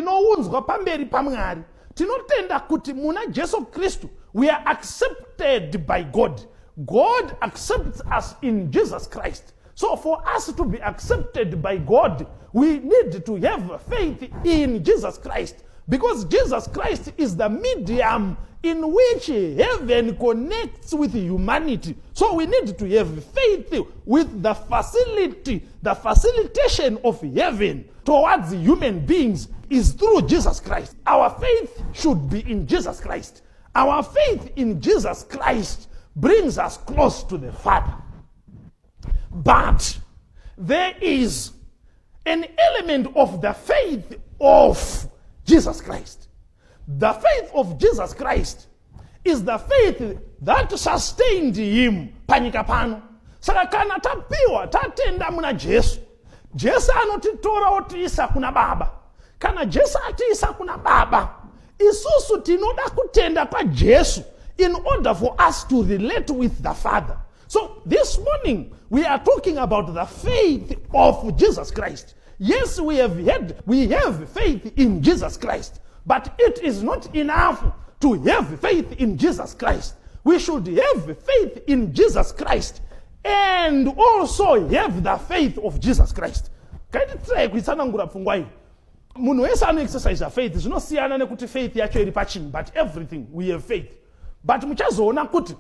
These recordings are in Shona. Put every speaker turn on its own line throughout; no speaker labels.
Tinounzwa pamberi paMwari. Tinotenda kuti muna Jesu Kristu we are accepted by God. God accepts us in Jesus Christ. So for us to be accepted by God, we need to have faith in Jesus Christ, because Jesus Christ is the medium in which heaven connects with humanity. So we need to have faith with the facility, the facilitation of heaven towards human beings is through Jesus Christ. Our faith should be in Jesus Christ. Our faith in Jesus Christ brings us close to the Father. But there is an element of the faith of Jesus Christ. The faith of Jesus Christ is the faith that sustained him panyika pano. Saka kana tapiwa, tatenda muna Jesu, Jesu anotitora otiisa kuna Baba. Kana Jesu atiisa kuna Baba, isusu tinoda kutenda kwaJesu in order for us to relate with the Father. So this morning we are talking about the faith of Jesus Christ. Yes, we have faith in Jesus Christ, but it is not enough to have faith in Jesus Christ. We should have faith in Jesus Christ and also have the faith of Jesus Christ. Kaititirai kuitsanangura pfungwa iyi. Munhu wese anoexercise faith. Zvinosiyana nekuti faith yacho iri pachinyi, but everything we have faith. But muchazoona kuti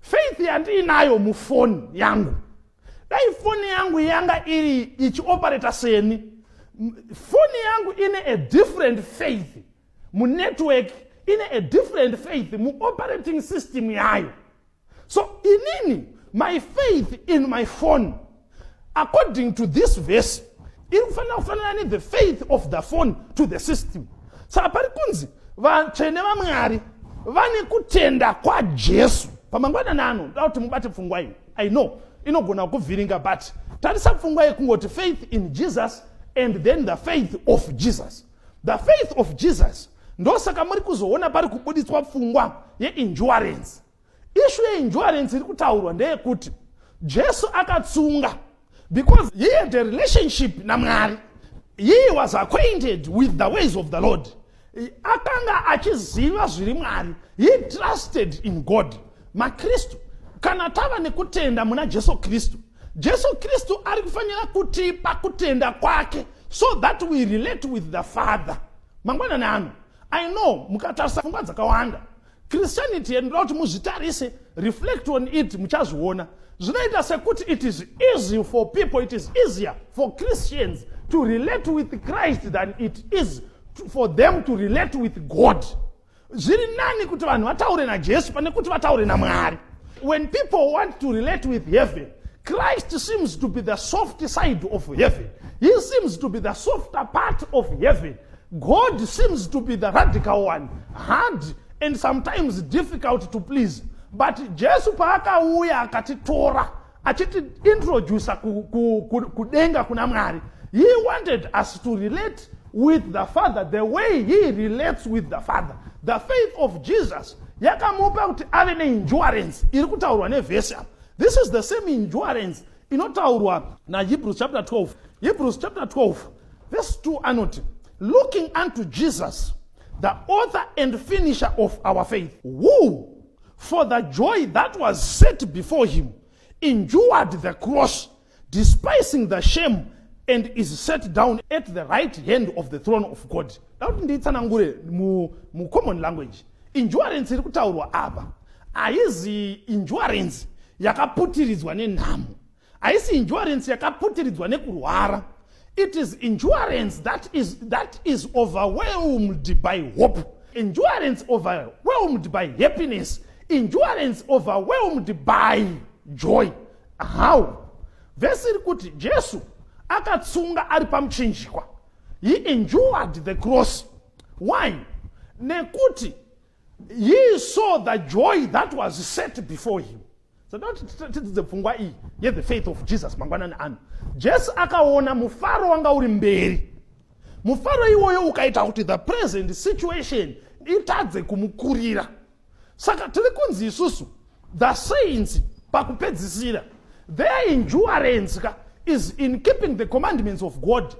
faith yandiinayo mufoni yangu, dai foni yangu yanga iri ichioperata seni, foni yangu ine a different faith munetwork, ine a different faith muoperating system yayo. So inini, my faith in my phone, according to this verse, iri kufanira kufanana nethe faith of the phone to the system. Saka pari kunzi vatsvene vaMwari vane kutenda kwaJesu. Pamangwanani ano ndoda kuti mubate pfungwa iyi. I know inogona kuvhiringa, but tarisa pfungwa yekungoti faith in Jesus and then the faith of Jesus. The faith of Jesus, ndosaka muri kuzoona pari kubuditswa pfungwa yeendurance. Issue yeendurance iri kutaurwa ndeyekuti Jesu akatsunga because he had a relationship naMwari. He was acquainted with the ways of the Lord. Akanga achiziva zviri Mwari. He trusted in God. Makristu, kana tava nekutenda muna Jesu Kristu, Jesu Kristu ari kufanira kutipa kutenda kwake so that we relate with the Father. Mangwanani ano, I know mukatarisa pfungwa dzakawanda, Christianity yedu, ndoda kuti muzvitarise, reflect on it, muchazviona zvinoita sekuti it is easy for people, it is easier for Christians to relate with Christ than it is for them to relate with God. Zviri nani kuti vanhu vataure naJesu pane kuti vataure naMwari. When people want to relate with heaven, Christ seems to be the soft side of heaven. He seems to be the softer part of heaven. God seems to be the radical one, hard and sometimes difficult to please. But Jesu paakauya akatitora achitiintroduca kudenga kuna Mwari, he wanted us to relate with the Father the way he relates with the Father. The faith of Jesus yakamupa kuti ave neendurance iri kutaurwa nevhesi apa. This is the same endurance inotaurwa naHebrews chapter 12. Hebrews chapter 12 verse 2 anoti, "Looking unto Jesus, the author and finisher of our faith, who for the joy that was set before him endured the cross, despising the shame, and is set down at the right hand of the throne of God." Da kuti nditsanangure mucommon language. Endurance iri kutaurwa apa haizi endurance yakaputiridzwa nenhamo, haisi endurance yakaputiridzwa nekurwara. It is endurance that is overwhelmed by hope, endurance overwhelmed by happiness, endurance overwhelmed by joy. How? Vhesi iri kuti Jesu akatsunga ari pamuchinjikwa. He endured the cross. Why? Nekuti he saw the joy that was set before him. So ndoti tidzidze pfungwa iyi yethe faith of Jesus mangwanani ano. Jesu akaona mufaro wanga uri mberi. Mufaro iwoyo ukaita kuti the present situation itadze kumukurira. Saka tiri kunzi isusu, the saints, pakupedzisira their endurance ka is in keeping the commandments of God.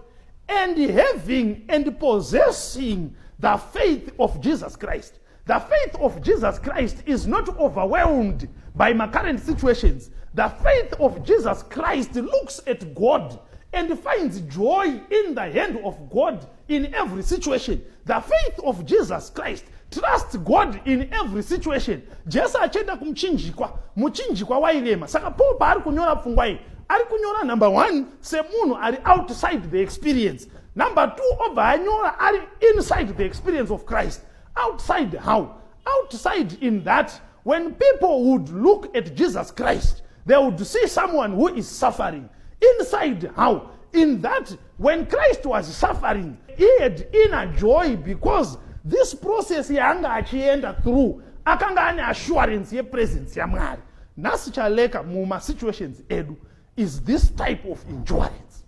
And having and possessing the faith of Jesus Christ. The faith of Jesus Christ is not overwhelmed by my current situations. The faith of Jesus Christ looks at God and finds joy in the hand of God in every situation. The faith of Jesus Christ trusts God in every situation. Jesu achienda kumuchinjikwa, muchinjikwa wairema. Saka Paul paari kunyora pfungwa iyi, ari kunyora, number one, semunhu ari outside the experience. Number two, obva anyora ari inside the experience of Christ. Outside how? Outside in that when people would look at Jesus Christ, they would see someone who is suffering. Inside how? In that when Christ was suffering, he had inner joy because this process yaanga achienda through, akanga ane assurance yepresence yaMwari. Nhasi chaleka mumasituations edu is this type of endurance.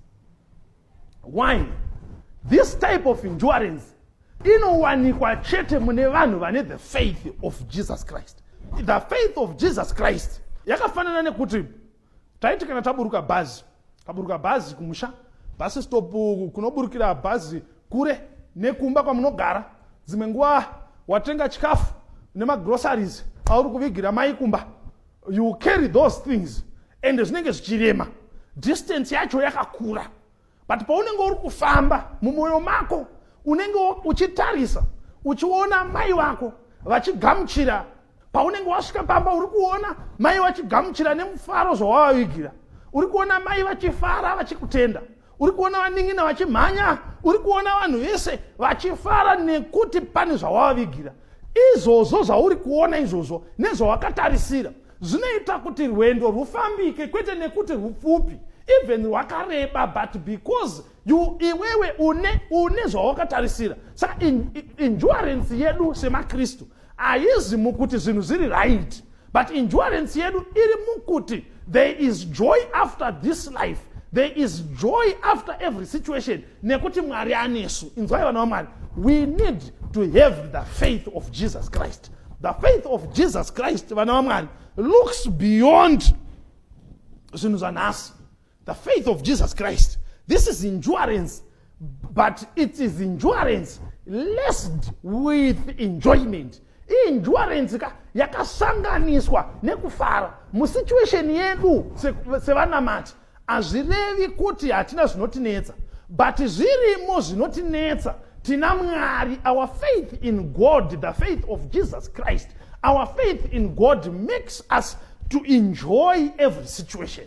Why? This type of endurance inowanikwa chete mune vanhu vane the faith of Jesus Christ. The faith of Jesus Christ yakafanana nekuti taiti kana taburuka bhazi, taburuka bhazi kumusha, bus stop kunoburukira bhazi kure nekumba kwamunogara. Dzimwe nguva watenga chikafu nemagroceries auri kuvigira mai kumba. You carry those things and zvinenge zvichirema, distance yacho yakakura, but paunenge uri kufamba, mumwoyo mako unenge uchitarisa, uchiona mai vako vachigamuchira. Paunenge wasvika pamba, uri kuona mai vachigamuchira nemufaro zvawavavigira. Uri kuona mai vachifara vachikutenda. Uri kuona vanin'ina vachimhanya. Uri kuona vanhu vese vachifara nekuti pane zvawavavigira. Izvozvo zvauri kuona izvozvo nezvawakatarisira zvinoita kuti rwendo rufambike, kwete nekuti rupfupi, even rwakareba, but because you, iwewe une zvawakatarisira. Saka endurance yedu semaKristu haizi mukuti zvinhu zviri right, but endurance yedu iri mukuti there is joy after this life, there is joy after every situation, nekuti Mwari anesu. Inzwai, vana vaMwari, we need to have the faith of Jesus Christ. The faith of Jesus Christ, vana vaMwari, looks beyond zvinhu zvanhasi. The faith of Jesus Christ, this is endurance, but it is endurance laced with enjoyment. Iendurance ka yakasanganiswa nekufara. Musituation yedu sevanamati, hazvirevi kuti hatina zvinotinetsa, but zvirimo zvinotinetsa, tina Mwari. Our faith in God, the faith of Jesus Christ, our faith in God makes us to enjoy every situation.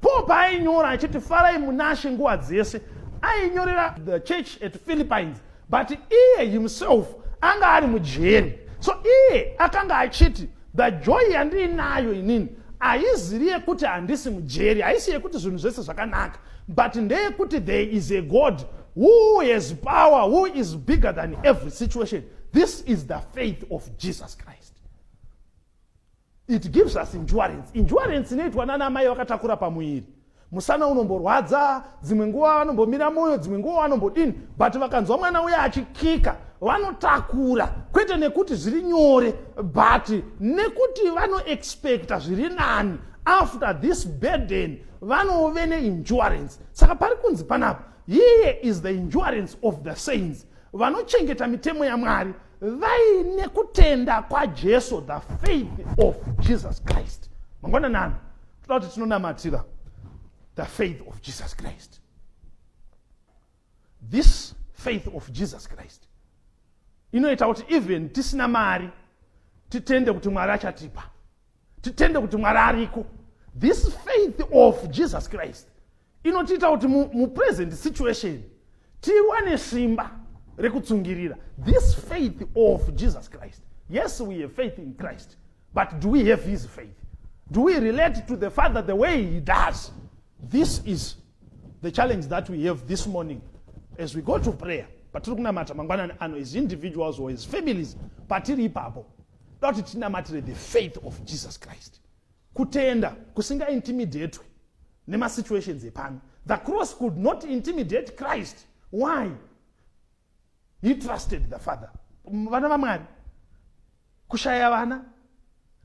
Paul paainyora achiti, "Farai munaShe nguva dzese," ainyorera the church at Philippines, but iye himself anga ari mujeri. So iye akanga achiti, "The joy yandiinayo inini haiziri yekuti handisi mujeri, haisi yekuti zvinhu zvese zvakanaka, but ndeyekuti there is a God who has power, who is bigger than every situation." This is the faith of Jesus Christ. It gives us endurance. Endurance inoitwa nana mai vakatakura pamuviri. Musana unomborwadza dzimwe nguva, vanombomira mwoyo dzimwe nguva, vanombodini, but vakanzwa mwana uya achikika, vanotakura, kwete nekuti zviri nyore, but nekuti vanoexpecta zviri nani after this burden. Vanove neendurance. Saka pari kunzi panapa, here is the endurance of the saints, vanochengeta mitemo yaMwari vaine kutenda kwaJesu, the faith of Jesus Christ. Mangwananano toda kuti tinonamatira the faith of Jesus Christ. This faith of Jesus Christ inoita kuti even tisina mari, titende kuti Mwari achatipa, titende kuti Mwari ariko. This faith of Jesus Christ inotiita kuti mupresent situation tiwane simba rekutsungirira. This faith of Jesus Christ, yes, we have faith in Christ, but do we have his faith? Do we relate to the Father the way he does? This is the challenge that we have this morning as we go to prayer. Patiri kunamata mangwanani ano as individuals or as families, patiri ipapo, da kuti tinamatire the faith of Jesus Christ, kutenda kusingaintimidatwe nemasituations epano. The cross could not intimidate Christ. Why? He trusted the Father. Vana vaMwari, kushaya vana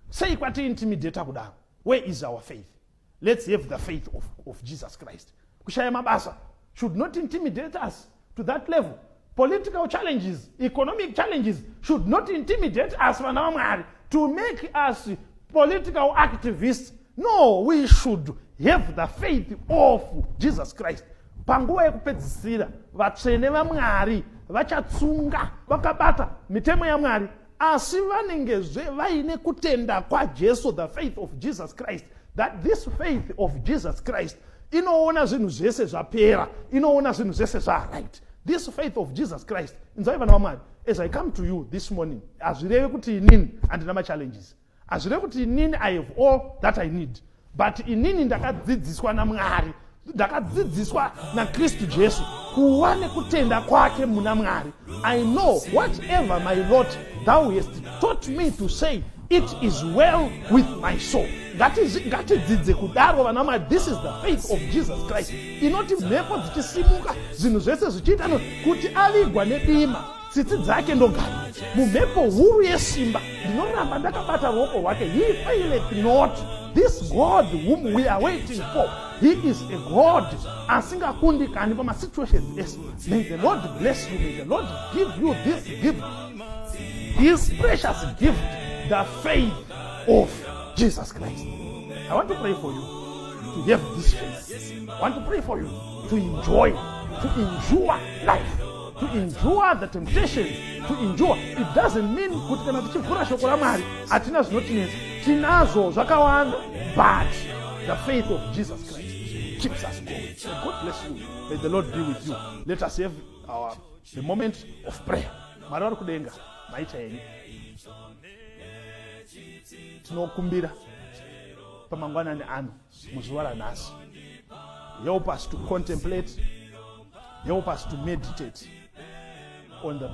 sei kwatiintimidata kudaro? Where is our faith? Let's have the faith of Jesus Christ. Kushaya mabasa. should not intimidate us to that level. Political challenges, economic challenges should not intimidate us, vana vaMwari, to make us political activists. No, we should have the faith of Jesus Christ. Panguva yekupedzisira, vatsvene vaMwari vachatsunga vakabata mitemo yaMwari, asi vanengezve vaine kutenda kwaJesu, the faith of Jesus Christ, that this faith of Jesus Christ inoona zvinhu zvese zvapera, inoona zvinhu zvese zvaright. This faith of Jesus Christ. Inzwai, vana vaMwari, as I come to you this morning, hazvirevi kuti inini handina machallenges, hazvirevi kuti inini I have all that I need, but inini ndakadzidziswa naMwari, ndakadzidziswa naKristu Jesu kuva nekutenda kwake muna Mwari. I know, whatever my lot, thou hast taught me to say, 'It is well with my soul.' Ngatidzidze kudaro, vana Mwari. This is the faith of Jesus Christ inoti mhepo dzichisimuka, zvinhu zvese zvichiita no kuti avigwa nedima, tsitsi dzake ndogara mumhepo huru yesimba, ndinoramba ndakabata ruoko rwake. He faileth not. This God whom we are waiting for, he is a God asingakundikani pamasituations ese. May the Lord bless you. May the Lord give you this gift, this precious gift, the faith of Jesus Christ. I want to pray for you to have this faith. I want to pray for you to enjoy, to endure life, to endure the temptations, to endure. It doesn't mean kuti kana tichivhura shoko raMwari hatina zvinotinetsa. Tinazvo zvakawanda, but the faith of Jesus Christ keeps us going. May God bless you. May the Lord be with you. Let us have our the moment of prayer. Mwari vari kudenga, maita henyu. Tinokumbira pamangwanani ano, muzuva ranhasi, help us to contemplate, help us to meditate on the